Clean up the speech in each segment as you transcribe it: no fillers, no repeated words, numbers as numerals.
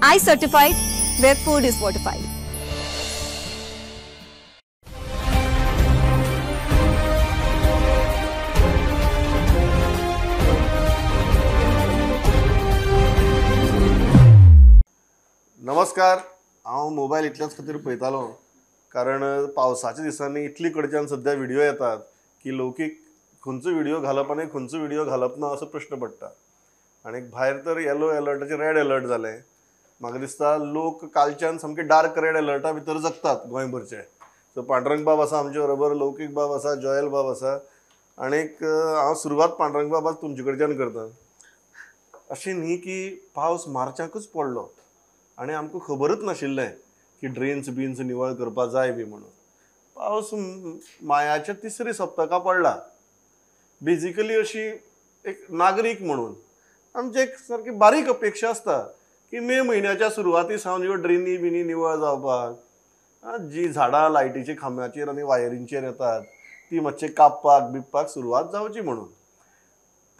I certified, where food is fortified. नमस्कार. हांव mobile इतल्याच खातीर पळयतालो कारण पावसाच्या दिसांनी इतली कडच्यान सद्या व्हिडिओ येतात की लौकीक खंयचो व्हिडिओ घालप आनी खंयचो व्हिडिओ घालप ना असो प्रश्न पडटा. आनी भायर तर येलो अलर्टाचेर रेड अलर्ट जालें. म्हाका दिसता लोक कालच्यान सामके डार्क रेड अलर्टा भितर जगतात गोंयभरचे. सो पांडुरंग बाब आसा आमचे बरोबर, लौकीक बाब आसा, जॉयल बाब आसा. आनीक हांव सुरवात पांडुरंग बाबाच तुमचे कडच्यान करता. अशें न्ही की पावस मार्चाकूच पडलो आनी आमकां खबरूच नाशिल्लें की ड्रेन्स बिन्स निवळ करपा जाय बी म्हणून. पावस मायाच्या तिसरी सप्तका पडला. बेजिकली अशी एक नागरीक म्हणून आमची एक सारकी बारीक अपेक्षा आसता की मे म्हयन्याच्या सुरवाती सावन ह्यो ड्रेनी बिनी निवळ जावपाक, जी झाडां लायटीच्या खांब्याचेर आनी वायरींचेर येतात ती मातशें कापपाक बिपपाक सुरवात जावची म्हणून.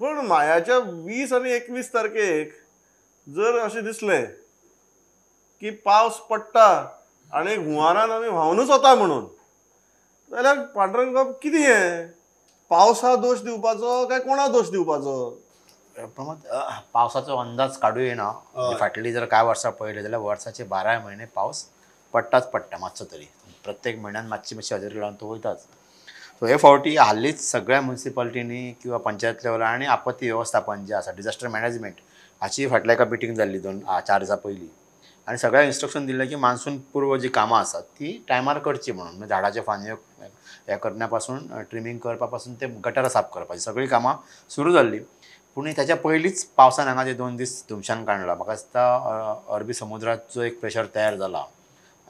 पूण मायाच्या 20 आनी 21 तारखेक जर अशें दिसलें की पावस पडटा आनी हुंवारान आमी व्हांवनूच वता म्हणून, जाल्यार पांडुरंग बाब कितें हें पावसा दोश दिवपाचो काय कोणा दोश दिवपाचो? प्रमोद, पावसाचो अंदाज काडूं येना. फाटली जर कांय वर्सां पळयली जाल्यार वर्साचे 12 म्हयने पावस पडटाच पडटा, मातसो तरी प्रत्येक म्हयन्यान मातशी मातशी हजेरी लावन तो वयताच. सो हे फावटी हालींच सगळ्या म्युनिसिपालिटींनी किंवा पंचायत लेवलार आनी आपत्ती वेवस्थापन जें आसा डिजास्टर मॅनेजमेंट हाची फाटल्या एका मिटींग जाल्ली 2-4 दिसां पयलीं आनी सगळ्यांक इन्स्ट्रक्शन दिल्लें की मान्सून पूर्व जी कामां आसात ती टायमार करची म्हणून. म्हणजे झाडाचे फांदयो हे करण्या पासून ट्रिमींग करपा पासून ते गटारां साफ करपाची सगळीं कामां सुरू जाल्लीं. पूण ताच्या पयलींच पावसान हांगा जे 2 दीस धुमशान काडला. म्हाका दिसता अरबी समुद्राचो एक प्रेशर तयार जाला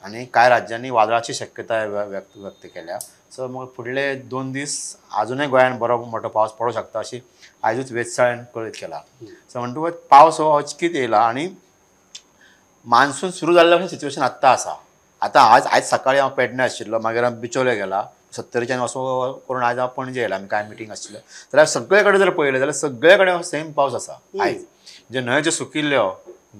आनी कांय राज्यांनी वादळाची शक्यताय व्यक्त केल्या. सो मग फुडले 2 दीस आजुनूय गोंयान बरो मोठो पावस पडूंक शकता अशी आयजूच वेधशाळेन कळीत केला. सो म्हणटकूच पावस हो अचकीत येयला आनी मान्सून सुरू जाल्ल्या अशें सिच्युएशन आत्तां आसा. आतां आयज सकाळीं हांव पेडणे आशिल्लो, मागीर हांव बिचोले गेला, सत्तरीच्यान असो करून आयज हांव पणजे येयला. आमी कांय मिटींग आशिल्ल्यो जाल्यार सगळे कडेन जर पळयलें जाल्यार सगळे कडेन सेम पावस आसा. आयज म्हणजे न्हंय ज्यो सुकिल्ल्यो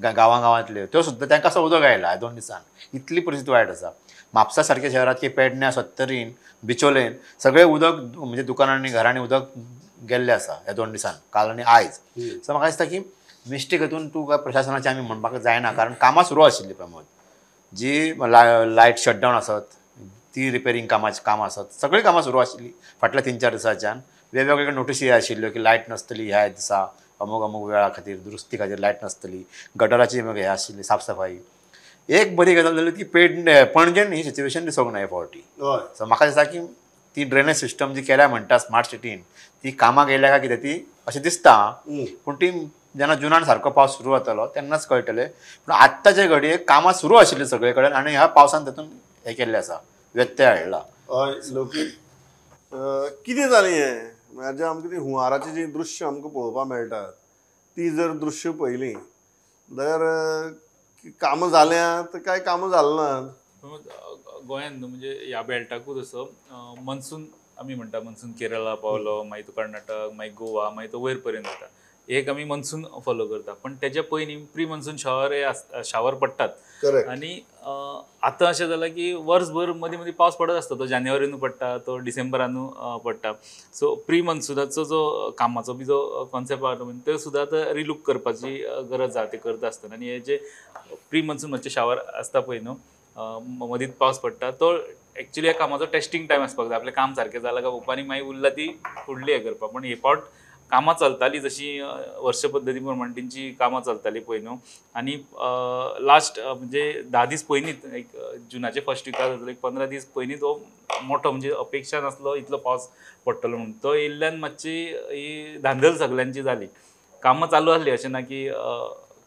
गांवां गांवांतल्यो त्यो सुद्दां तांकां असो उदक आयला 2 दिसान. इतली परिस्थिती वायट आसा. म्हापसा सारक्या शहरांत की पेडण्या, सत्तरीन, बिचोलेन सगळें उदक म्हणजे दुकानांनी घरांनी उदक गेल्लें आसा ह्या 2 दिसान, काल आनी आयज. सो म्हाका दिसता की मिस्टेक हितून तूं काय प्रशासनाचें आमी म्हणपाक जायना, कारण कामां सुरू आशिल्लीं प्रमोद. जी लायट शटडावन आसत ती रिपेरींग कामां आसत सगळीं कामां सुरू आशिल्लीं फाटल्या 3-4 दिसांच्यान. वेगवेगळे नोटिसी आशिल्ल्यो की लायट नासतली ह्या दिसा, अमूक अमूक वेळा खातीर दुरुस्ती खातीर लायट नासतली, गटराची हे आशिल्ली साफसफाई. एक बरी गजाल जाली की पेडणे पणजेन ही सिच्युएशन दिसूंक ना हे फावटी. सो म्हाका दिसता की ती ड्रेनेज सिस्टम जी केल्या म्हणटा स्मार्ट सिटीन ती कामाक येयल्या काय कितें ती अशें दिसता. पूण ती जेन्ना जुनान सारको पावस सुरू जातलो तेन्नाच कळटलें. पूण आत्ताचे घडयेक कामां सुरू आशिल्लीं सगळे कडेन आनी ह्या पावसान तातूंत हें केल्लें आसा, व्यत्यय हाडला. हय लौकीक, कितें जालें हें म्हळ्यार जें आमकां ती हुंवाराचीं जीं दृश्य आमकां पळोवपाक मेळटात ती जर दृश्य पळयलीं जाल्यार कामां जाल्यांत काय कामां जालीं नात? गोंयांत न्हू म्हणजे ह्या बेल्टाकूच असो मॉन्सून आमी म्हणटा, मॉन्सून केरळा पावलो, मागीर तो कर्नाटक, मागीर गोवा, मागीर तो वयर पर्यंत वता. एक आमी मॉन्सून फॉलो करता, पण तेच्या पयलीं प्री मॉन्सून शावर हे शावर पडटात. आनी आतां अशें जालां की वर्सभर मदीं मदीं पावस पडत आसता. तो जानेवारीनू पडटा, तो डिसेंबरानू पडटा. सो प्री मॉन्सुनाचो जो कामाचो बी जो कॉन्सेप्ट आसा तो सुद्दां आतां रिलूक करपाची गरज आसा, ते करता आसतना. आनी हे जे प्री मॉन्सून मातशे शावर आसता पळय न्हू, मदींच पावस पडटा, तो एक्चुली ह्या कामाचो टेस्टींग टायम आसपाक जाय. आपलें काम सारकें जालां काय पळोवपा आनी मागीर उरला ती फुडली हें करपाक. पूण हे फावट कामां चलतालीं जशीं वर्ष पद्दती प्रमाण तेंची कामां चलतालीं पळय न्हू. आनी लास्ट म्हणजे 10 दीस पयलींच, एक जुनाचे फर्स्ट विकार जातलो, एक 15 दीस पयलीं तो मोठो म्हणजे अपेक्षा नासलो इतलो पावस पडटलो म्हणून. तो येयल्ल्यान मातशी ही धांदल सगल्यांची जाली. कामां चालू आसलीं, अशें ना की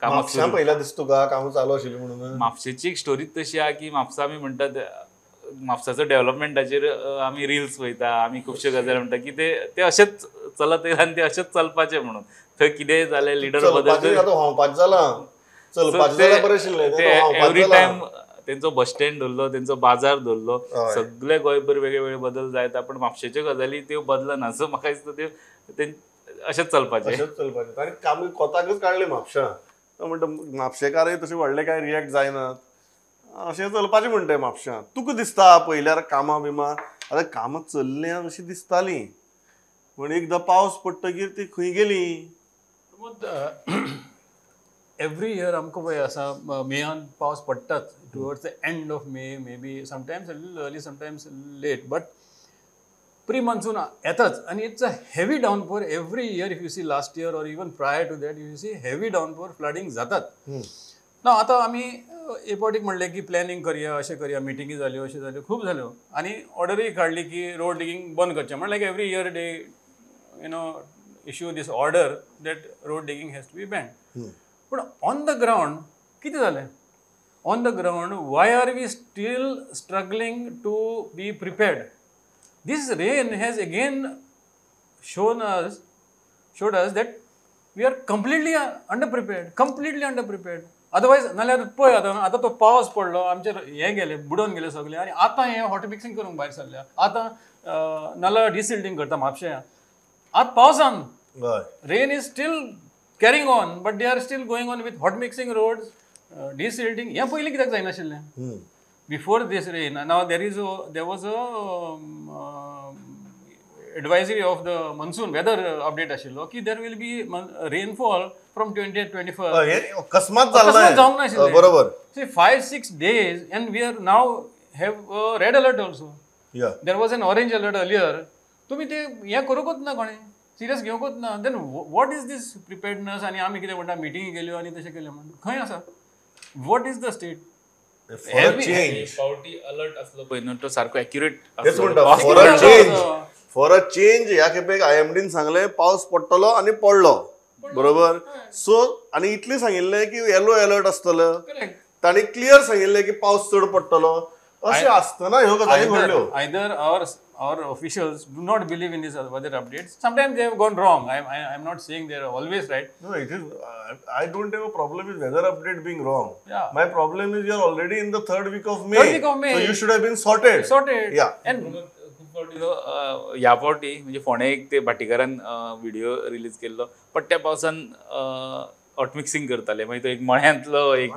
कामां पयल्या दिसता तुका कामां चालू आशिल्लीं म्हणून. म्हापशेची एक स्टोरी तशी आहा की म्हापसा आमी म्हणटात म्हापसाचो डेव्हलपमेंटाचेर आमी रिल्स पळयता, आमी खुबश्यो गजाली म्हणटा की ते ते अशेंच चलत येयला आनी ते अशेंच चलपाचें म्हणून. थंय कितेंय जालें लिडर बदल एवरी टायम तेंचो बस स्टँड धरलो, तेंचो बाजार धरलो, सगळे गोंयभर वेगळे वेगळे बदल जायता, पण म्हापशेच्यो गजाली त्यो बदलना. सो म्हाका दिसता त्यो अशेंच चलपाचें, अशेंच चलपाचें. आनी काम कोताकच काडलें म्हापशा, तो म्हणटा म्हापशेकारय तशें व्हडलें कांय रिएक्ट जायनात अशें चलपाचें म्हणटा म्हापश्यांत. तुका दिसता पयल्यार कामां बिमां आतां कामां चल्लीं अशीं दिसतालीं, पूण एकदां पावस पडटकीर ती खंय गेली? एवरी इयर आमकां पळय आसा मेयान पावस पडटाच, towards the end of May, maybe sometimes early, sometimes late, but pre monsoon येताच. आनी it's a heavy downpour every year. If you see last year or even prior to that, you see heavy downpour, flooding जातात. ना आतां आमी एक फावटीक म्हणलें की planning करया, अशें करया, मिटिंगी जाल्यो, अशें जाल्यो, खूब जाल्यो, आनी ऑर्डरूय काडली की रोड डिगींग बंद करचें. म्हणल्यार like every year they you know issue this order that road digging has to be banned. पूण ऑन the ground कितें जालें? On the ground why are we still struggling to be prepared? This rain has again showed us that we are completely under prepared, completely under prepared. Otherwise नाल्यार पळय आतां आतां तो पावस पडलो, आमचे हें गेलें, बुडोवन गेलें सगळें, आनी आतां हें हॉट मिक्सिंग करूंक भायर सरल्या. आतां नाल्या डिसिल्टींग करता म्हापशें. आतां पावसान rain is still carrying on, but they are still going on with hot mixing roads, desilting. हें पयलीं कित्याक जायनाशिल्लें? Before this rain, now there was a advisory of the monsoon weather update आशिल्लो की there will be rainfall from 20th 21st. अकस्मात जावंक नाशिल्लें, बरोबर. See 5-6 days and we are now have red alert also. There was an orange alert earlier. तुमी ते हें करूंकच ना, कोणें सिरियस घेवंकच ना. Then what is this preparedness? आनी आमी कितें म्हणटा, मिटिंगी गेल्यो आनी तशें केलें, म्हणटा खंय आसा? What is the state? फावटी अलर्ट आसलो पळय न्हू, तो सारको एक्युरेट. फॉर अ चेंज ह्या खेपेक IMDन सांगलें पावस पडटलो आनी पडलो, बरोबर. सो आनी इतलें सांगिल्लें की येलो अलर्ट आसतलो, तांणी क्लियर सांगिल्लें की पावस चड पडटलो. अशें आसतना ह्यो गजाली घडल्यो. Either our officials do not believe in these weather updates. Sometimes they have gone wrong. I am not saying they are always right. No, it is, I don't have a problem with weather update being wrong. Yeah. My problem is you are already in the third week of May. Third week of May. So you should have been sorted. Sorted. Yeah. And खूब फावटी ह्या फावटी म्हणजे फोंडें एक ते भाटीकारान video release केल्लो, पट्ट्या पावसान हॉट मिक्सिंग करताले, मागीर तो एक मळ्यांतलो एक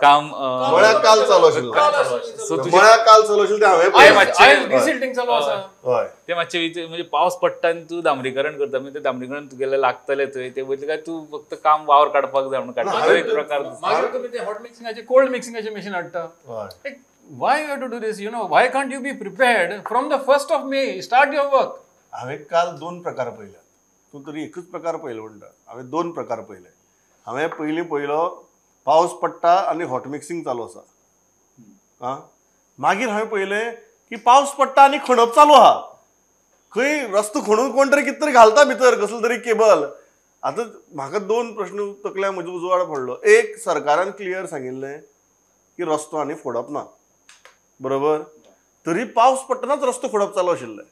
काम मळ्याक काल चालू आशिल्लो, मळ्याक काल चालू आशिल्लें डिसिल्टींग चालू आसा. ते मातशें म्हणजे पावस पडटा आनी तूं डांबरीकरण करता, म्हणजे ते डांबरीकरण तुगेलें लागतलें थंय, ते वयतलें काय तूं फक्त काम वावर काडपाक जाय म्हणून काडटा, एक प्रकार. मागीर तुमी ते हॉट मिक्सिंगाचे कोल्ड मिक्सिंगाचे मशीन हाडटा. Why you have to do this? You know, why can't you be prepared from the 1st of May? Start your work. हांवें काल दोन प्रकार पळयल्यात, तूं तरी एकूच प्रकार पळयलो म्हणटा, हांवें दोन प्रकार पळयले. हांवें पयलीं पळयलो पावस पडटा आनी हॉट मिक्सिंग चालू आसा, आं. मागीर हांवें पळयलें की पावस पडटा आनी खणप चालू आहा, खंय रस्तो खणून कोण तरी कितें तरी घालता भितर कसलो तरी केबल. आतां म्हाका दोन प्रश्न तकल्या म्हज्या उजवाड पडलो. एक, सरकारान क्लियर सांगिल्लें की रस्तो आनी फोडप ना, बरोबर, तरी पावस पडटनाच रस्तो फोडप चालू आशिल्लें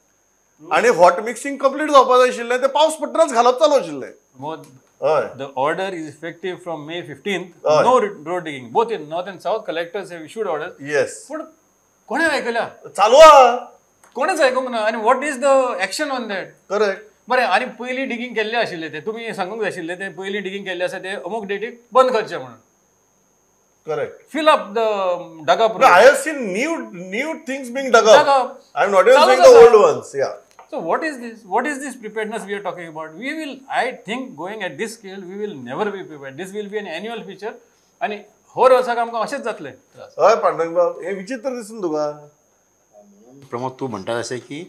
आनी हॉट मिक्सिंग कंप्लीट जावपा जाय आशिल्लें, तें पावस पडटनाच घालप चालू आशिल्लें. The order is effective from May 15th. No road digging. Both in north and south, collectors have issued orders. Yes. पण कोणे आयकल्या? चालू आहा, कोणेच आयकूंक ना. आनी what is the action on that? Correct. बरें, आनी पयलीं डिगींग केल्लें आशिल्लें तें तुमी सांगूंक जाय आशिल्लें, तें पयलीं डिगींग केल्लें आसा तें अमूक डेटीक बंद करचें म्हणून. Correct. Fill up the dug up. No, I have seen new things being dug up. I am not even saying the old ones. Yeah. So what is this? What is this preparedness we are talking about? We will, I think, going at this scale, we will never be prepared. This will be an annual feature. आणि हर वर्साक आमकां अशेंच जातलें. हय पांडुरंग बाब, हें विचित्र दिसून तुका. प्रमोद, तूं म्हणटा तशें की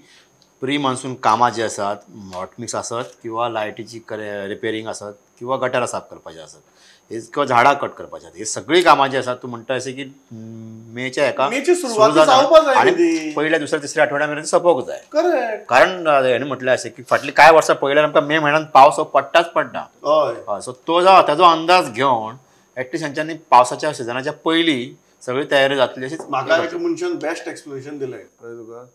प्री मान्सून कामां जी आसात, हॉट मिक्स आसत किंवा लायटीची रिपेरींग आसत किंवा गटारां साफ करपाचें आसत किंवा झाडां कट करपाचें आसत, ही सगळीं कामां जी आसात तूं म्हणटा अशें की मेच्या हेका आनी पयल्या दुसऱ्या तिसऱ्या आठवड्या मेरेन सोंपोवंक जाय. कारण हेणें म्हटलें अशें की फाटलीं कांय वर्सां पळयल्यार आमकां मे म्हयन्यान पावस हो पडटाच पडटा. सो तो जावं ताजो अंदाज घेवन एटलिस्ट हेंच्यांनी पावसाच्या सिजनाच्या पयलीं सगळी तयारी जातली अशीच. म्हाका एका मनशान बेस्ट एक्सप्लेनेशन दिलें, कळ्ळें तुका.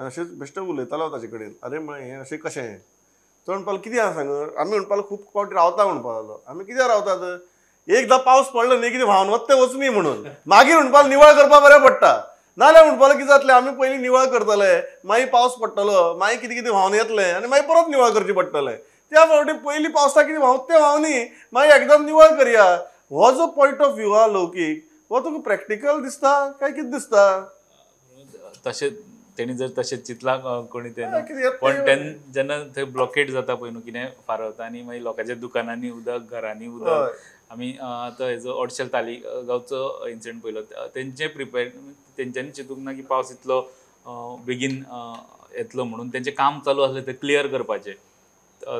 अशेंच बेश्टें उलयतालो ताजे कडेन, अरे म्हळें हें अशें कशें? तो म्हणपाक कितें आसा सांग, आमी म्हणपाक खूब फावटी रावता म्हणपाक लागलो. आमी कित्याक रावतात? एकदां पावस पडलो न्ही कितें व्हांवन वता तें वचनी म्हणून, मागीर म्हणपाक निवळ करपाक बरें पडटा. नाजाल्यार म्हणपाक कितें जातलें, आमी पयलीं निवळ करतले, मागीर पावस पडटलो, मागीर कितें कितें व्हांवन येतलें आनी मागीर परत निवळ करचें पडटलें. त्या फावटी पयलीं पावसा कितें व्हांवता तें व्हांवनी, मागीर एकदम निवळ करया. हो जो पॉयंट ऑफ व्यू आहा लौकीक, हो तुका प्रॅक्टिकल दिसता काय कितें दिसता? तशें तेणी जर तशें चिंतलां कोणी तेन्ना, पण जेन्ना थंय ब्लॉकेड जाता पळय न्हू, कितें फारवता आनी मागीर लोकांच्या दुकानांनी उदक, घरांनी उदक. आमी आतां हेजो ऑडशेल ताली गांवचो इन्सिडंट पळयलो, तेंचे प्रिपेर तेंच्यांनी चिंतूंक ना की पावस इतलो बेगीन येतलो म्हणून. तेंचें काम चालू आसलें तें क्लियर करपाचें,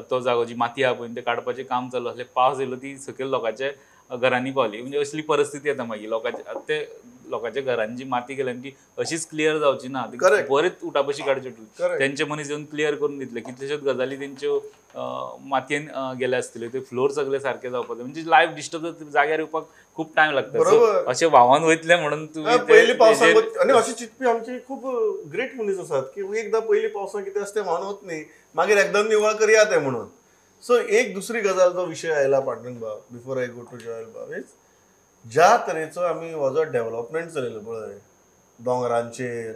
तो जागो जी माती आहा पळय तें काडपाचें काम चालू आसलें, पावस येयलो ती सकयल लोकांच्या घरांनी पावली. म्हणजे असली परिस्थिती येता मागीर लोकांच्या, ते लोकांच्या घरांनी जी माती गेल्या ती अशीच क्लियर जावची ना, बरेच उठापशी काडची पडली. तेंचे मनीस येवन क्लियर करून दितले, कितलेश्योच गजाली तेंच्यो मातयेन गेले आसतल्यो, ते फ्लोर सगळे सारके जावपाक जाय. म्हणजे लायफ डिस्टर्ब जाग्यार येवपाक खूब टायम लागता. अशें व्हांवन वयतलें म्हणून तुमी पयलीं पावसाक, आनी अशें चिंतपी आमची खूब ग्रेट मनीस आसात की एकदां पयलीं पावसाक कितें आसता तें व्हांवन वत न्ही, मागीर एकदम निवळ करया तें म्हणून. सो एक दुसरी गजाल जो विशय आयला पांडुरंग बाब, before I go to Joel बाब, is ज्या तरेचो आमी हो जो डेवलपमेंट चलयलो पळय दोंगरांचेर,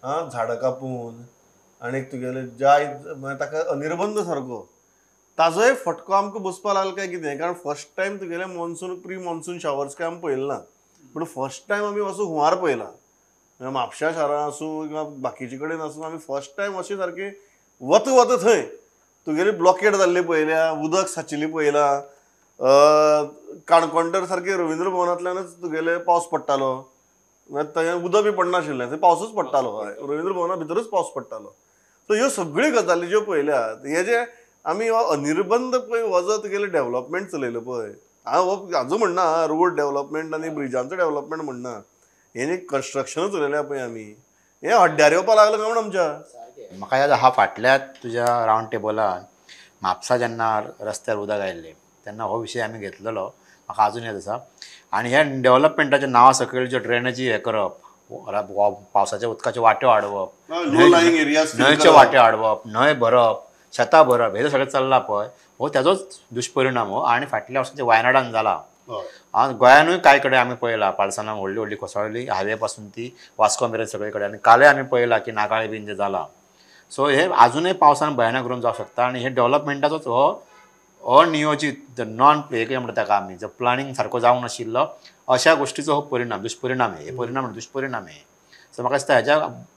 आं झाडां कापून आनी तुगेले ज्या ताका अनिर्बंध सारको ताजोय फटको आमकां बसपा लागलो काय कितें? कारण फर्स्ट टायम तुगेले मॉन्सून, प्री मॉन्सून शावर्स काय आमी पळयले ना, पूण फर्स्ट टायम आमी असो हुंवार पळयला. म्हापश्या शारां आसूं किंवा बाकीचे कडेन आसूं, आमी फर्स्ट टायम अशें सारकें वता वता थंय तुगेली ब्लॉकेड जाल्ली पळयल्या, उदक साचिल्ली पळयलां. काणकोणकर सारके रविंद्र भवनांतल्यानच तुगेले पावस पडटालो, थंय उदक बी पडनाशिल्लें, थंय पावसूच पडटालो, रविंद्र भवना भितरूच पावस पडटालो. सो ह्यो सगळ्यो गजाली ज्यो पळयल्यात, हे जे आमी हो अनिर्बंध पळय हो जो तुगेले डेवलपमेंट चलयलो पळय, हांव हो हाजो म्हणना रोड डेवलपमेंट आनी ब्रिजांचो डेवलपमेंट म्हणना, हें जें कन्स्ट्रक्शन चलयल्या पळय आमी, हें हड्ड्यार येवपा लागलें काय म्हण आमच्या. म्हाका याद आहा फाटल्या तुज्या रावंड टेबलान म्हापसा जेन्ना रस्त्यार उदक आयिल्लें तेन्ना हो विशय आमी घेतलेलो, म्हाका आजून याद आसा. आनी ह्या डेवलपमेंटाच्या नांवा सकयल ज्यो ड्रेनेजी हें करप, पावसाच्या उदकाच्यो वाट्यो हाडवप, न्हंयच्यो वाट्यो हाडवप, न्हंय भरप, शेतां भरप, हें सगळें चल्लां पळय, हो ताजोच दुश्परिणाम हो. आनी फाटल्या वर्सा वायनाडान जाला, गोंयानूय कांय कडेन आमी पळयलां पालसाना व्हडली व्हडली कोसळ्ळी हायवे पासून ती वास्को मेरेन सगळे कडेन, आनी कालय आमी पळयलां की नागाळे बीन जें जालां. सो हे आजुनूय पावसान भयानक करून जावंक शकता. आनी हे डेवलपमेंटाचोच हो अनियोजीत, नॉन हे कितें म्हणटा ताका आमी, जो प्लॅनिंग सारको जावंक नाशिल्लो, अशा गोश्टीचो हो परिणाम, दुश्परिणाम हे परिणाम दुश्परिणाम हे. सो म्हाका दिसता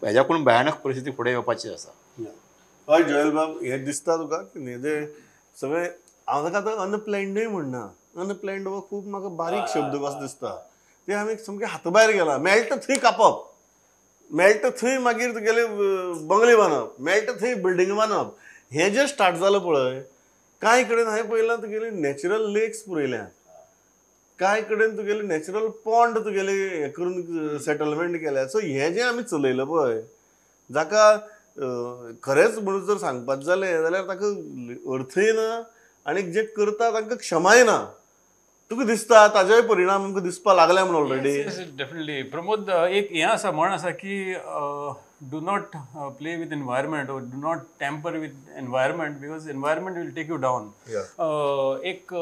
हेज्याकून भयानक परिस्थिती फुडें येवपाची आसा. हय जोएल बाब, हें दिसता तुका की हें सगळें हांव ताका आतां अनप्लॅन्डूय म्हणना, अनप्लॅन्ड हो खूब म्हाका बारीक शब्द कसो दिसता, ते आमी सामकें हाता भायर गेला. मेळटा थंय कापप, मेळटा थंय मागीर तुगेले बंगले बांदप, मेळटा थंय बिल्डींग बांदप, हें जें स्टार्ट जालां पळय, कांय कडेन हांवें पळयलां तुगेले नॅचरल लेक्स पुरयल्या, कांय कडेन तुगेले नॅचरल पॉन्ड तुगेले हें करून सेटलमेंट केल्या. सो हें जें आमी चलयलां पळय, जाका खरेंच म्हणून जर सांगपाक जालें जाल्यार ताका अर्थय ना आनी जे करता तांकां क्षमाय ना. तुका दिसता ताजोय परिणाम आमकां दिसपाक लागल्या म्हणून ऑलरेडी? डेफिनेटली प्रमोद, एक हें आसा म्हण आसा की do not play with environment or do not tamper with environment because environment will take you down. एक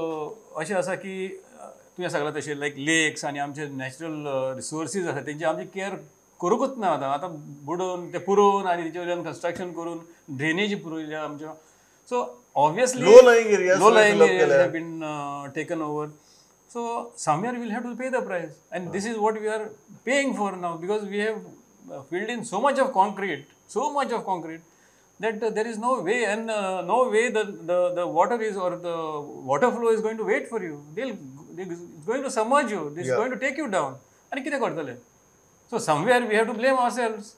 अशें आसा की तुवें सांगलां तशें लायक लेक्स आनी आमचे नॅचरल रिसोर्सीस आसा तेंची आमची केअर करूंकच ना. आतां आतां बुडोवन ते पुरोवन आनी तेचे वयल्यान कन्स्ट्रक्शन करून ड्रेनेज पुरयल्या आमच्यो. So obviously low lying areas have been taken over. So somewhere we'll have to pay the price, and this is what we are paying for now, because we have filled in so much of concrete, so much of concrete that there is no way, and no way the water is or the water flow is going to wait for you. It's going to submerge you. It's going to take you down. And कितें करतले? So somewhere we have to blame ourselves.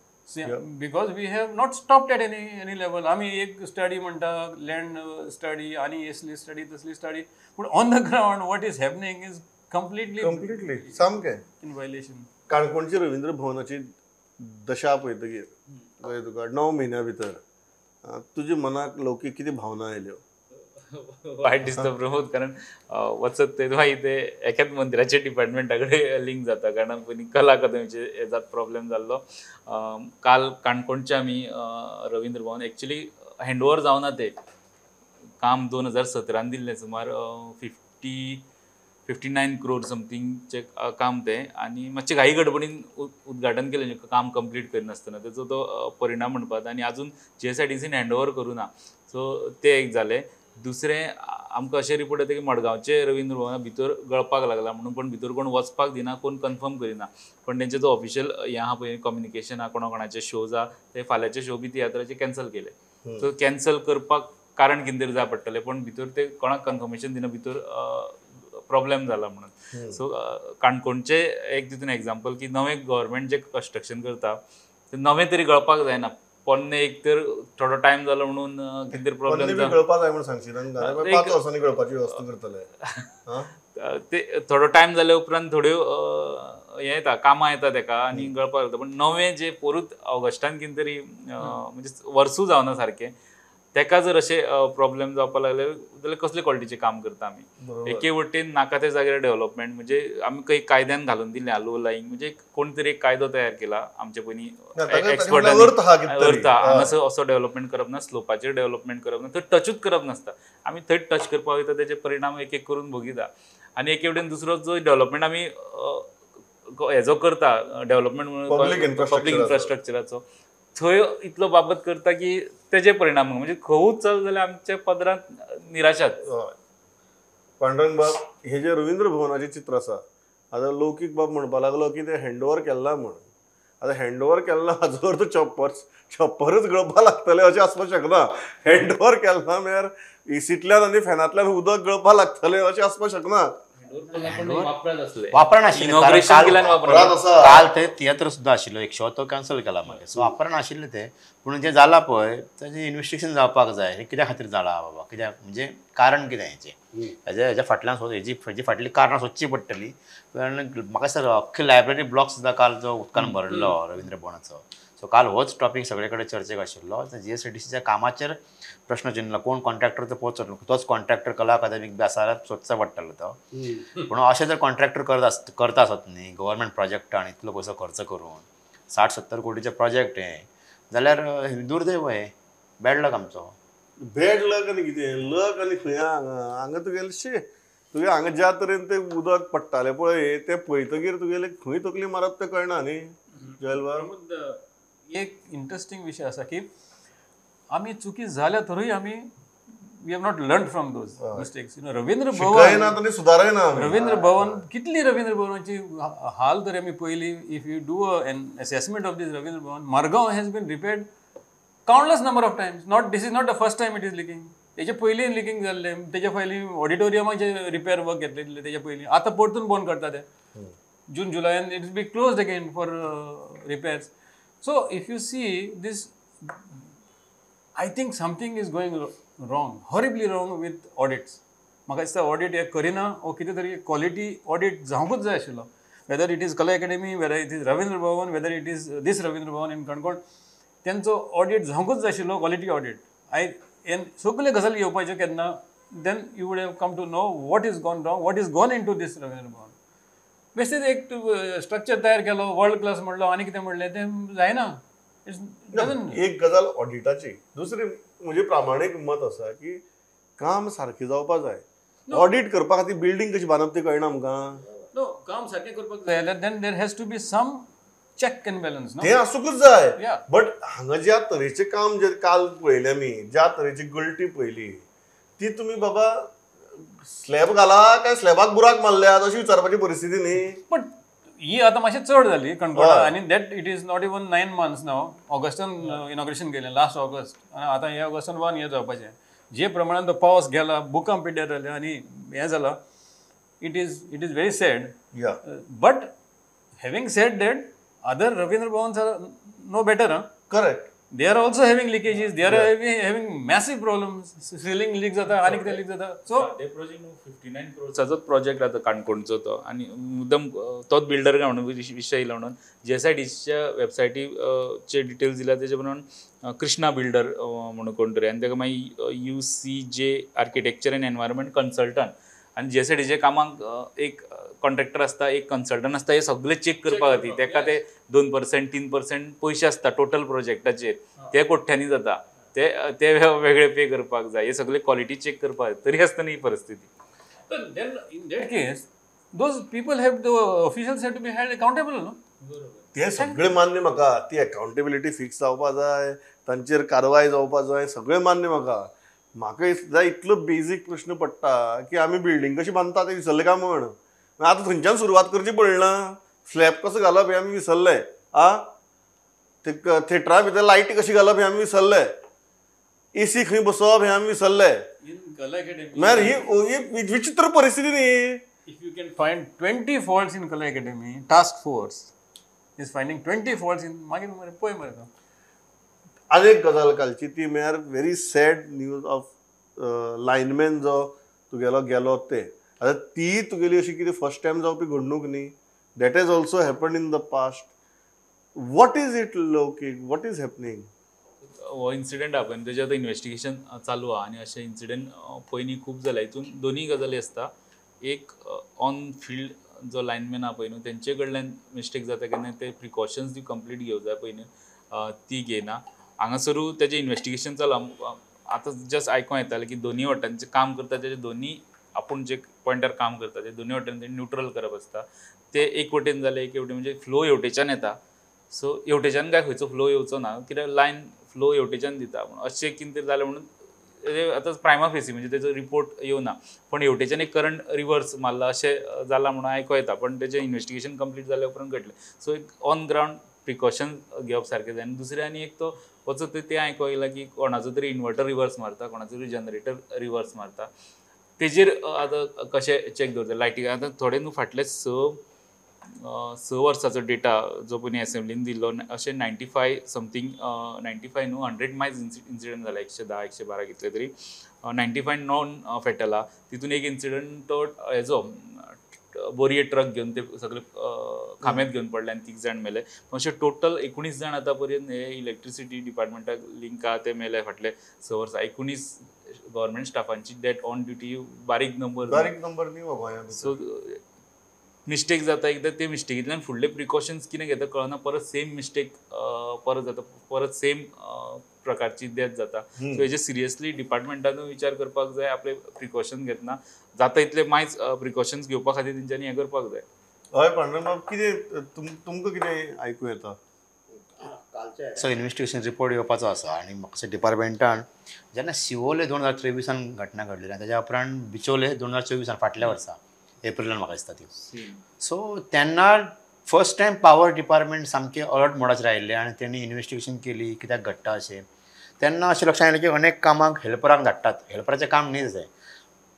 Because we have not stopped at any level. आमी एक study म्हणटा, land study आनी असली study तसली study, पूण on the ground what is happening is completely सामकें इन वायलेशन. काणकोणची रवींद्र भवनाची दशा पळयतकीर कळ्ळें तुका, 9 म्हयन्या भितर तुज्या मनाक लौकीक कितें भावना आयल्यो? वायट दिसता प्रमोद, कारण वचत थंय मागीर ते एकाच मंत्र्याच्या डिपार्टमेंटा कडेन लिंक जाता, कारण पयलीं कला अकादमीचे हेजात प्रॉब्लेम जाल्लो. काल काणकोणचे आमी रवींद्र भवन एक्चुली हँडओवर जावना, ते काम 2017 दिल्लें, सुमार 59 क्रोर समथींगचें काम तें, आनी मातशें घाई गडबडीन उद्घाटन केलें, काम कंप्लीट करिनासतना तेचो तो परिणाम म्हणपाक, आनी आजून GSIDCन हँडओवर करूं ना. सो तें एक जालें. दुसरें आमकां अशें रिपोर्ट येता की मडगांवचे रवींद्र भवना भितर गळपाक लागला म्हणून, पण भितर कोण वचपाक दिना, कोण कन्फर्म करिना. पण तेंचे जो ऑफिशियल हें आहा पळय कम्युनिकेशन आहा, कोणा कोणाचे शोज आहा, ते फाल्यांचे शो बी तियात्राचे कॅन्सल केले. सो कॅन्सल करपाक कारण कितें तरी जाय पडटलें, पण भितर ते कोणाक कन्फर्मेशन दिना, भितर प्रॉब्लेम जाला म्हणून. सो काणकोणचे एक तितून एग्जाम्पल की नवें गव्हर्मेंट जें कन्स्ट्रक्शन करता ते नवें तरी गळपाक जायना, पोन्ने एक तर थोडो टायम जालो म्हणून कितें तरी प्रॉब्लेम गळपाक जाय म्हणून सांगशी, 5 वर्सांनी गळपाची वेवस्था करतले. ते थोडो टायम जाल्या उपरांत थोड्यो हें येता, कामां येता तेका आनी गळपाक लागता. पण नवें जे पोरूत ऑगस्टान कितें तरी म्हणजे वर्सूं जावना सारकें, तेका जर अशें प्रॉब्लेम जावपाक लागले जाल्यार कसले क्वॉलिटीचें काम करता आमी. एके वटेन नाका त्या जाग्यार डेव्हलपमेंट, म्हणजे आमी काही कायद्यान घालून दिलें लो लायींग, म्हणजे कोण तरी एक कायदो तयार केला आमचे पयलीं एक्सपर्टांनी, अर्थ हांगासर असो डेव्हलपमेंट करप ना, स्लोपाचेर डेव्हलपमेंट करप ना, थंय टचूच करप नासता. आमी थंय टच करपाक वयता, तेजे परिणाम एक एक करून भोगिता. आनी एके वटेन दुसरो जो डेव्हलपमेंट आमी हेजो करता डेव्हलपमेंट पब्लीक इन्फ्रास्ट्रक्चराचो, थंय इतलो बाबत करता की तेजे परिणाम म्हणजे खंयूच चल जाल्यार आमच्या पदरांत निराशाच. पांडुरंग बाब, हे जे रवींद्र भवनाचें चित्र आसा, आतां लौकीक बाब म्हणपाक लागलो की ते हँड ओवर केल्ला म्हण. आतां हँड ओवर केल्ला हाजो अर्थ छप्परच गळपाक लागतलें अशें आसपाक शकना. हँड ओवर केल्ला म्हळ्यार एसींतल्यान आनी फॅनांतल्यान उदक गळपाक लागतलें अशें आसपाक शकना. काल ते तियात्र सुद्दां आशिल्लो एक शो, तो कॅन्सल केला मागीर. सो वापरना आशिल्लें तें, पूण जें जालां पळय ताजें इन्वेस्टिगेशन जावपाक जाय, हें कित्या खातीर जालां बाबा, कित्याक म्हणजे कारण कितें हेचें, हेज्या फाटल्यान हेजी फाटलीं कारणां सोदचीं पडटलीं. कारण म्हाका दिसता अख्खे लायब्ररी ब्लॉक सुद्दां काल जो उदकान भरलो रवींद्र भवनाचो, सो काल होच टॉपीक सगळे कडेन चर्चेक आशिल्लो. GSDCच्या कामाचेर प्रश्न चिन्ह, कोण कॉन्ट्रॅक्टर तो पोचलो, तोच कॉन्ट्रॅक्टर कला अकादमीक बी आसा जाल्यार सोदचो पडटलो तो. पूण अशें जर कॉन्ट्रॅक्टर करता आसत न्ही गव्हर्मेंट प्रोजेक्ट आनी इतलो पयसो खर्च करून 60-70 कोटीचें प्रोजेक्ट हें, जाल्यार दुर्दैव हें, बॅड लक आमचो. बॅड लक आनी कितें लक आनी खंय हांगा हांगा तुगेलें शी तुगे हांगा ज्या तरेन तें उदक पडटालें पळय तें पळयतकीर तुगेलें खंय तकली मारप तें कळना न्ही. जॉयल बाब, एक इंट्रस्टिंग विशय आसा की आमी चुकी जाल्या तरूय आमी we have not learn from those mistakes. You know Ravindra Bhavan सुदारना, Ravindra भवन कितली रवींद्र भवनाची हाल तरी आमी पळयली. If you do an assessment of this Ravindra Bhavan, Margao has been repaired countless number of times. Not this is not the first time it is leaking. तेजे पयलीं linking जाल्लें, तेजे पयलीं ऑडिटोरियमाचें रिपेर वर्क घेतलें, तेजे पयलीं आतां परतून बंद करता ते जून जुलयान it be closed again for repairs. So if you see this, I think something is going wrong, horribly wrong with audits. म्हाका दिसता ऑडिट हे करिना वो कितें तरी क्वॉलिटी ऑडिट जावंकूच जाय आशिल्लो. Whether it is Kala Academy, whether it is Ravindra Bhavan, whether it is this Ravindra Bhavan in Canacona, तेंचो ऑडिट जावंकूच जाय आशिल्लो, क्वॉलिटी ऑडिट. I N सगळे गजाली येवपाच्यो केन्ना, then you would have come to know what is gone wrong, what is gone into this Ravindra Bhavan. बेश्टेच एक structure तयार केलो, वर्ल्ड क्लास म्हणलो आनी कितें म्हणलें, तें जायना. एक गजाल ऑडिटाची, दुसरी म्हजें प्रामाणीक मत आसा की काम सारकें जावपा जाय. ऑडिट करपा खातीर बिल्डींग कशी बांदप ती कळना आमकां. नो, काम सारकें करपाक जाय जाल्यार then there has to be some check and balance, तें आसूंकच जाय. बट हांगा ज्या तरेचें काम जे काल पळयलें आमी, ज्या तरेची गळटी पळयली ती तुमी बाबा स्लॅब घाला काय स्लॅबाक बुराक मारल्यात अशी विचारपाची परिस्थिती न्ही. बट ही आतां मातशें चड जाली कणकोणा, आनी that it is not even 9 months now. Augustan inauguration केलें, लास्ट ऑगस्ट, आनी आतां हे ऑगस्टान 1 इयर जावपाचें. जे प्रमाणान तो पावस गेला, भुकंप पिड्ड्यार जाले आनी हें जाला, it is very sad. But having said that, other Ravindra Bhavans are no better. Correct, they are also having leakages, they are having massive problems, ceiling leak जाता आनी कितें लीक जाता. सो ते प्रोजेक्ट 59 क्रोर्साचोच प्रोजेक्ट आतां काणकोणचो तो, आनी मुद्दम तोच बिल्डर काय म्हणून विशय येयला म्हणून GSIDCच्या वेबसायटीचे डिटेल्स दिल्या तेजे प्रमाण कृष्णा बिल्डर म्हणून कोण तरी, आनी ताका मागीर UCJ architecture and environment consultant, आनी GSIDCच्या कामाक एक कॉन्ट्रॅक्टर आसता, एक कन्सल्टंट आसता, हे सगळे चॅक करपा खातीर तेका ते 2% 3% पयशे आसता टोटल प्रोजेक्टाचेर, ते कोट्यांनी जाता, ते ते वेगळे पे करपाक जाय, हे सगळे क्वॉलिटी चॅक करपाक जाय. तरी आसतना ही परिस्थिती. Then in that case those people have, the officials have to be held accountable, no? ते सगळे मान्य म्हाका, ती अकाउंटेबिलिटी फिक्स जावपा जाय, तांचेर कारवाय जावपा जाय, सगळें मान्य म्हाका. म्हाका सुद्दां इतलो बेजीक प्रश्न पडटा की आमी बिल्डींग कशी बांदता ते विसरले काय म्हण. आतां थंयच्यान सुरवात करची पडली ना, स्लॅब कसो घालप हें आमी विसरले, आ ते थेटरा भितर लायटी कशी घालप हें आमी विसरले, एसी खंय बसोवप हें आमी विसरले. म्हळ्यार ही विचित्र परिस्थिती न्ही. If you can find 20 faults in Kala Academy, task force is finding 20 faults in मागीर मरे पळय मरे. आनी एक गजाल कालची ती म्हळ्यार very sad news of lineman जो तुगेलो गेलो ते. आतां ती तुगेली अशी कितें फर्स्ट टायम जावपी घडणूक न्ही, that has also happen in the past. What is it Loukik, what is happening? हो इन्सिडंट आहा पळय तेजें आतां इन्वेस्टिगेशन चालू आहा आनी अशें इन्सिडंट पयलीं खूब जाला. हितून दोनूय गजाली आसता, एक ऑन फिल्ड जो लायनमॅन आहा पळय न्हू तेंचे कडल्यान मिस्टेक जाता केन्ना, ते प्रिकॉशन्स ती कंप्लीट घेवंक जाय पयलीं ती घेयना. हांगासरू तेजें इन्वेस्टिगेशन चालू. आतां जस्ट आयकोंक येतालें की दोनूय वाटांचें काम करता तेजे दोनूय आपूण जे पॉयंटार काम करता ते दोनूय वाटेन न्युट्रल करप आसता. ते एक वटेन जालें एक वटेन म्हणजे फ्लो हेवटेच्यान येता, सो हेवटेच्यान काय खंयचो फ्लो येवचो ना कित्याक लायन फ्लो हेवटेच्यान दिता. पूण अशें कितें तरी जालें म्हणून आतां प्रायमा फेसी म्हणजे तेजो रिपोर्ट येवना, पूण हेवटेच्यान एक करंट रिवर्स मारला अशें जालां म्हणून आयको येता, पण तेजें इन्वेस्टिगेशन कंप्लीट जाल्या उपरांत कळटलें. सो एक ऑन ग्रावंड प्रिकॉशन घेवप सारकें जाय. आनी दुसरें आनी एक तो वचत तें आयको येयलां की कोणाचो तरी इन्वर्टर रिवर्स मारता, कोणाचो तरी जनरेटर रिवर्स मारता, तेजेर आतां कशें चॅक दवरता लायटी. आतां थोडे न्हू फाटले स वर्साचो डेटा जो पयलीं एसेंब्लीन दिल्लो अशें 95 समथींग 95 न्हू 100 मायल्स इन्सिडंट जाला, 110 112 कितले तरी 95 नॉन फेटल आहा. तितून एक इन्सिडंट तो हेजो बोरये ट्रक घेवन ते सगळे खांब्यात घेवन पडले आनी 3 जाण मेले. अशे टोटल 19 जाण आतां पर्यंत हे इलेक्ट्रिसिटी डिपार्टमेंटाक लिंक आहा ते मेले फाटले 6 वर्सां. 19 गव्हर्मेंट स्टाफांची डेथ ऑन ड्युटी, बारीक नंबर, बारीक नंबर न्ही बाबा. सो मिस्टेक जाता एकदां, ते मिस्टेकींतल्यान फुडले प्रिकॉशन्स कितें घेता कळना, परत सेम मिस्टेक परत जाता, परत सेम प्रकारची डेथ जाता. सो हेजे सिरियसली डिपार्टमेंटानूय विचार करपाक जाय, आपले प्रिकॉशन घेतना जाता इतले मायज प्रिकॉशन्स घेवपा खातीर तेंच्यांनी हें करपाक जाय. हय पांडुरंग बाब, कितें तुमकां कितें आयकूं येता? सो इन्वेस्टिगेशन रिपोर्ट येवपाचो आसा आनी म्हाका डिपार्टमेंटान जेन्ना शिवोले 2023 घटना घडलेली आनी तेज्या उपरांत बिचोले 2024 फाटल्या वर्सा एप्रिलान म्हाका दिसता ती. सो तेन्ना फर्स्ट टायम पावर डिपार्टमेंट सामकें अलर्ट मोडाचेर आयिल्लें आनी तेणी इन्वेस्टिगेशन केली कित्याक घडटा अशें. तेन्ना अशें लक्षांत आयलें की अनेक कामाक हेल्परांक धाडटात, हेल्पराचें काम न्ही तशें,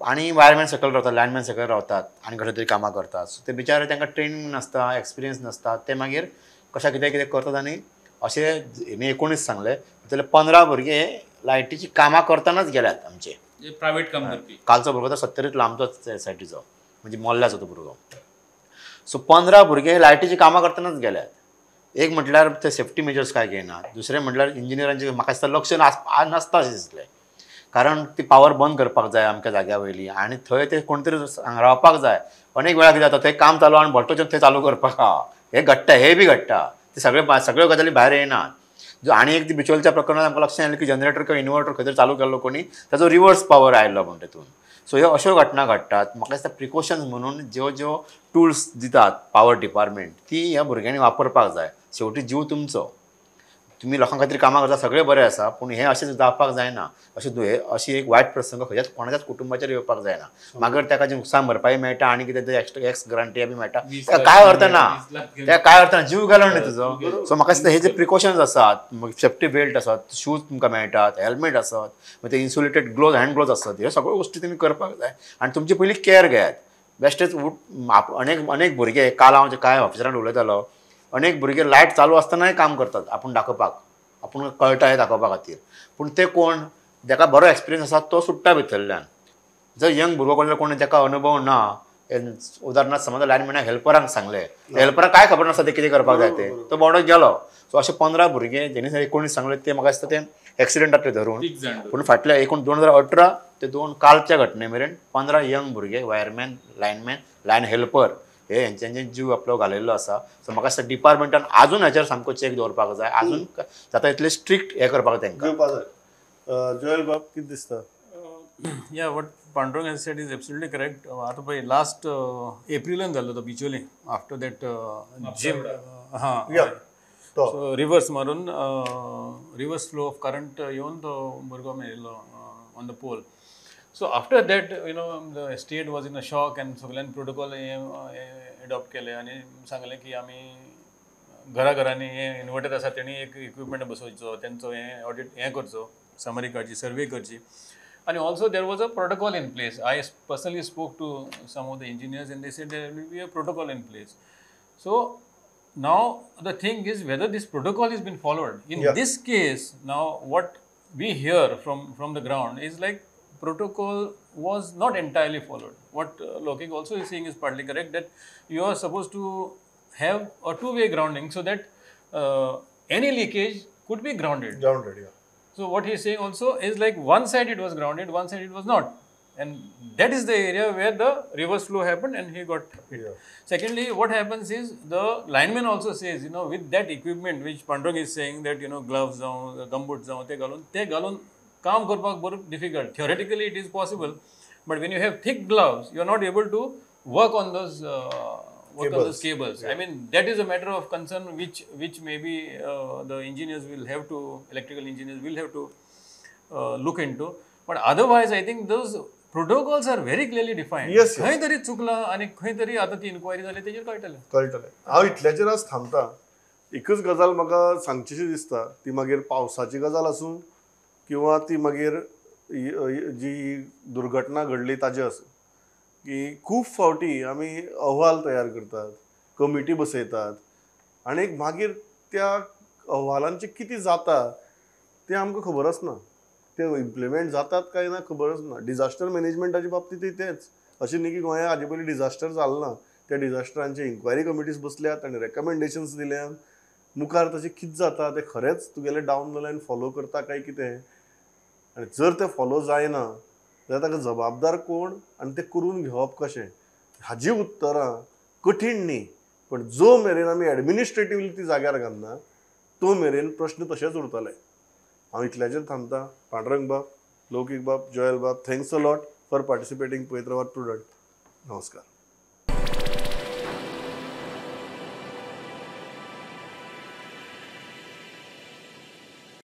आनी वायरमॅन सकयल रावतात, लायनमॅन सकयल रावतात आनी कसले तरी कामां करतात. सो ते बिचारे तांकां ट्रेनिंग नासता, एक्सपिरियन्स नासता, ते मागीर कशा कितें कितें करतात. आनी अशें हेणी 19 सांगलें जाल्यार 15 भुरगे लायटीचीं कामां करतनाच गेल्यात आमचे प्रायवेट काम करपी. कालचो भुरगो तर 70 लांबचोच सायटीचो म्हणजे मोल्ल्याचो तो भुरगो. सो 15 भुरगे लायटीचीं कामां करतनाच गेल्यात. एक म्हटल्यार ते सेफ्टी मेजर्स काय घेयनात, दुसरें म्हटल्यार इंजिनियरांचें म्हाका दिसता लक्ष नासता अशें दिसलें, कारण ती पावर बंद करपाक जाय आमच्या जाग्या वयली आनी थंय ते कोण तरी रावपाक जाय. अनेक वेळार कितें जाता थंय काम चालू आनी भटो थंय चालू करपाक आहा, हें घडटा, हें बी घडटा, ते सगळे सगळ्यो गजाली भायर येनात. आनी एक ती बिचोलच्या प्रकरणांत आमकां लक्षांत आयलें की जनरेटर किंवा इन्वर्टर खंय तरी चालू केल्लो कोणी, ताचो रिवर्स पावर आयलो म्हण तेतून. सो ह्यो अश्यो घटना घडटात. म्हाका दिसता प्रिकॉशन्स म्हणून ज्यो ज्यो टुल्स दितात पावर डिपार्टमेंट ती ह्या भुरग्यांनी वापरपाक जाय. शेवटी जीव तुमचो, तुमी लोकां खातीर कामां करता सगळें बरें आसा, पूण हें अशें जावपाक जायना. अशें अशी एक वायट प्रसंग खंयच्याच कोणाच्याच कुटुंबाचेर येवपाक जायना. मागीर ताका जें नुकसान भरपाई मेळटा आनी कितें तें एक्स्ट्रा एक्स ग्रांटी बी मेळटा, ताका कांय अर्थ ना, ताका कांय अर्थ ना, जीव गेलो न्ही तुजो. सो म्हाका दिसता हे जे प्रिकॉशन्स आसात, सेफ्टी बेल्ट आसात, शूज तुमकां मेळटात, हेल्मेट आसत, मागीर ते इन्सुलेटेड ग्लोव्ज, हँड ग्लोव्ज आसत, ह्यो सगळ्यो गोश्टी तुमी करपाक जाय आनी तुमची पयलीं कॅर घेयात. बेश्टेच अनेक अनेक भुरगे, काल हांव कांय ऑफिसरान उलयतालो, अनेक भुरगे लायट चालू आसतनाय काम करतात आपूण दाखोवपाक, आपूण कळटा हें दाखोवपा खातीर. पूण ते कोण जाका बरो एक्सपिरियन्स आसा तो सुट्टा भितरल्यान. जर यंग भुरगो कोण कोण जाका अनुभव ना, उदाहरणार्थ समज लायनमॅनाक हेल्परांक सांगलें, हेल्पराक कांय खबर नासता ते कितें करपाक जाय ते, तो बोडो गेलो. सो अशे 15 भुरगे जेणी 19 सांगले ते म्हाका दिसता ते एक्सिडंटातले धरून, पूण फाटल्या एकूण 2018 ते 2 कालच्या घटने मेरेन 15 यंग भुरगे वायरमॅन, लायनमॅन, लायन हेल्पर हे हेंच्यांचे जीव आपलो घालयल्लो आसा. सो म्हाका दिसता डिपार्टमेंटान आजून हाचेर सामको चॅक दवरपाक जाय, आजून जाता इतले स्ट्रिक्ट हें करपाक तांकां घेवपाक जाय. जोएल बाब कितें दिसता? Yeah, what Pandurang has said is absolutely correct. आतां पळय लास्ट एप्रिलान जाल्लो तो बिचोले, आफ्टर that gym, हां सो रिवर्स मारून रिवर्स फ्लो ऑफ करंट येवन तो भुरगो मेळिल्लो on the pole. So after that, you know, the state was in a shock and सगळ्यांनी प्रोटोकॉल हे एडॉप्ट केले आनी सांगलें की आमी घराघरांनी हे इन्वर्टर आसा तेणी एक इक्विपमेंट बसोवचो, तेंचो हें ऑडिट हें करचो, समरी काडची, सर्वे करची. आनी also there was a protocol in place. I personally spoke to some of the engineers and they said there will be a protocol in place. So now the thing is whether this protocol has been followed. In this case, now what we hear from the ground is like protocol was not entirely followed. What Loukik also is saying is partly correct, that you are supposed to have a two-way grounding so that any leakage could be grounded. Grounded, yeah. So what he is saying also is like one side it was grounded, one side it was not. And that is the area where the reverse flow happened and he got hit. Yeah. Secondly, what happens is the lineman also says, you know, with that equipment which Pandurang is saying that, you know, gloves जावं, gumboots जावं, ते घालून काम करपाक बरो difficult. Theoretically it is possible, but when you have thick gloves, you are not able to work on those cables. Yeah. I mean, that is a matter of concern which maybe the engineers will have to, electrical engineers will have to look into. But otherwise, I think those protocols are very clearly defined. Yes. खंय तरी चुकला आनी खंय तरी आतां ती enquiry जाली तेजेर कळटलें. कळटलें. हांव इतल्याचेर आज थांबता. एकच गजाल म्हाका सांगचीशी दिसता, ती मागीर पावसाची गजाल आसूं किंवा ती मागीर जी दुर्घटना घडली ताजे आसूं, की खूब फावटी आमी अहवाल तयार करतात, कमिटी बसयतात आनी मागीर त्या अहवालांचें कितें जाता तें आमकां खबर आसना, ते इम्प्लिमेंट जातात काय ना खबरच ना. डिझास्टर मॅनेजमेंटाच्या बाबतींतय तेंच. अशें न्ही की गोंयांत हाजे पयलीं डिझास्टर जालें ना, त्या डिझास्टरांचे इन्क्वायरी कमिटीज बसल्यात आनी रेकमेंडेशन्स दिल्यात. मुखार तशें कितें जाता तें खरेंच तुगेलें डावन the line follow करता काय कितें, आनी जर तें फॉलो जायना जाल्यार ताका जबाबदार कोण आनी तें करून घेवप कशें, हाजी उत्तरां कठीण न्ही, पण जो मेरेन आमी एडमिनिस्ट्रेटिवली ती जाग्यार घालना तो मेरेन प्रश्न तशेंच उरतले. हांव इतल्याचेर थांबता. पांडुरंग बाब, लौकीक बाब, जोयल बाब, thanks a lot for participating. पळयत रावात प्रुडंट. नमस्कार.